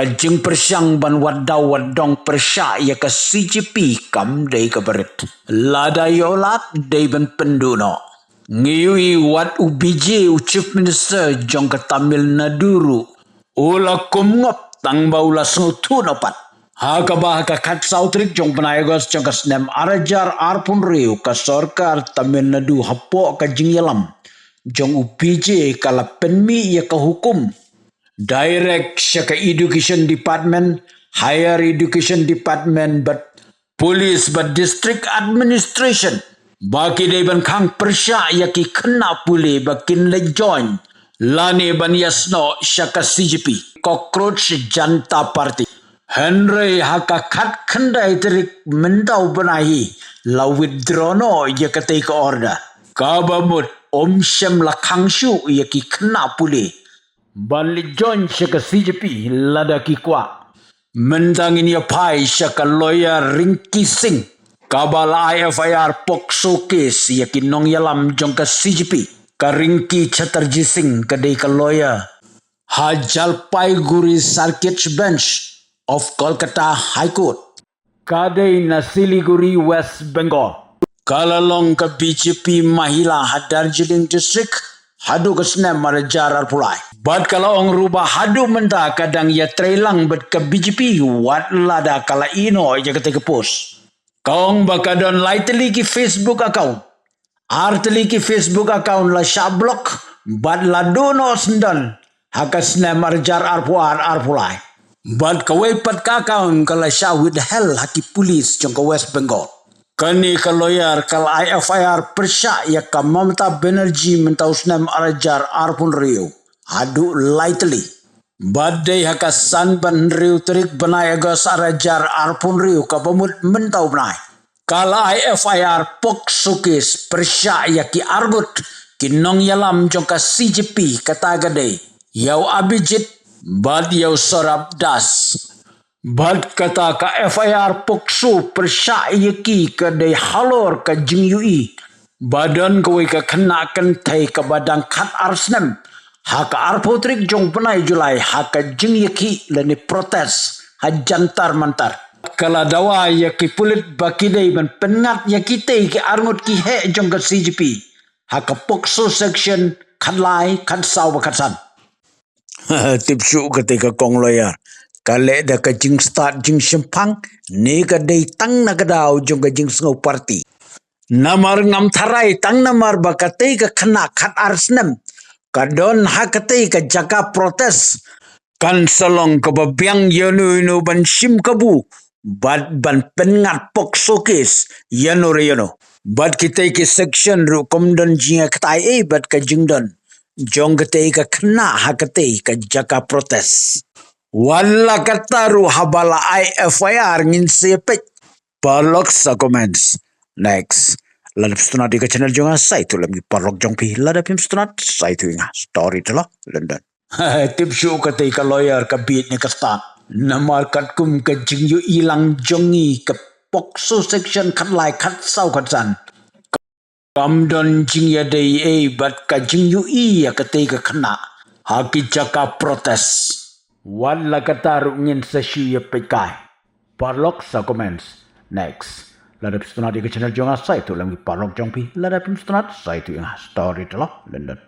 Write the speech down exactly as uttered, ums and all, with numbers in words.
jingpyrshang ban wat daw wat dong pyrshah ïa ka C J P kam dei kaba rit. Lada ïoh lad dei ban pynduh noh. Ngi ïohi wat u B J u Chief Minister jong ka Tamil Nadu ruh u la kum ngop tang ba u la sngewthuh noh pat. Ha kaba ha ka khatsaw tarik jong bnai August jong ka snem ar hajar arphew hynriew ka sorkar Tamil Nadu hapoh ka jingïalam jong u B J ka la pynmih ïa ka hukum direct sha ka Education Department, Higher Education Department bad Police bad District Administration ba ki dei ban khang pyrshah ïa ki khynnah pule ba kin leit join lane ban ïasnoh sha ka C J P, Cockroach Janta Party. Hynrei ha ka khatkhyndai tarik mynta u bnai hi la withdraw noh ïa katei ka order. Kaba mut ym shym la khang shuh ïa ki khynnah pule ban leit join sha ka C J P lada ki kwah. Mynta ngin ïa phai sha ka lawyer Rinki Singh kaba la ai F I R POCSO case ïa ki nongïalam jong ka C J P. Ka Rinki Chatterjee Singh ka dei ka lawyer ha Jalpaiguri Circuit Bench of Kolkata High Court. Ka dei na Siliguri, West Bengal. Ka la long ka B J P Mahila ha Darjeeling District haduh ka snem ar hajar arphew lai. Bad ka la ong ruh ba haduh mynta ka dang ïa trei lang bad ka B J P wat lada ka la ïeh noh ïa katei ka post. Ka ong ba ka don lai tylli ki Facebook account. Ar tylli ki Facebook account la shah block bad la duh noh syndon ha ka snem ar hajar arphew ar arphew lai. Bad kawei pat ka account ka la shah withheld ha ki police jong ka West Bengal. Kane ka lawyer ka la ai F I R pyrshah ïa ka Mamata Banerjee mynta u snem ar hajar arphew hynriew haduh lai tylli. Bad dei ha ka san bad hynriew tarik bnai August ar hajar arphew hynriew kaba mut mynta u bnai ka la ai F I R POCSO case pyrshah ïa ki arngut ki nongïalam jong ka C J P, kata ka dei ïa u Abhijit bad ïa u Saurabh Das. Bad kata ka F I R POCSO pyrshah ïa ki ka dei halor ka jingïohi ba don kawei ka khynnah kynthei kaba dang khatar snem ha ka arphew tarik jong bnai July ha ka jingïakhih lane protest ha Jantar Mantar. Ka la dawa ïa ki pulit ba ki dei ban pynngat ïa kitei ki arngut ki heh jong ka C J P ha ka POCSO section khatlai, khatsaw bad khatsan. Tip shuh katei ka kong lawyer. Ka leh da ka jingstad jingshemphang ne ka dei tang na ka daw jong ka jingsngew party. Namar ngam tharai tang namar ba katei ka khynnah khatar snem ka don ha katei ka jaka protest kan sa long kaba biang ïano ïano ban shim kabu bad ban pynngat POCSO case ïano re ïano. Bad kitei ki section ruh kum don jingïaktai ei bad ka jingdon jong katei ka khynnah ha katei ka jaka protest. Wat la katta ruh haba la ai F I R ngin sa peit. Paralok sa comments. Next. Lada phi sngewtynnat ïa ka channel jong nga sa ïathuh lem ïa ki paralok jong phi, lada phim sngewtynnat sa ïathuh ïa nga. Storyteller London. Tip shuh katei ka lawyer ka bieit ne ka stad. Namar katkum ka jingïohi lang jong ngi ka POCSO section khatlai, khatsaw, khatsan. Kam don jingïadei ei bad ka jingïohi ïa katei ka khynnah ha ki jaka protest. Wat la katta ruh ngin sa shu ïa peit kai. Paralok sa comments. Next. Lada phi sngewtynnat ïa ka channel jong nga sa ïathuh lem ïa ki paralok jong phi, lada phim sngewtynnat sa ïathuh ïa nga. Storyteller London.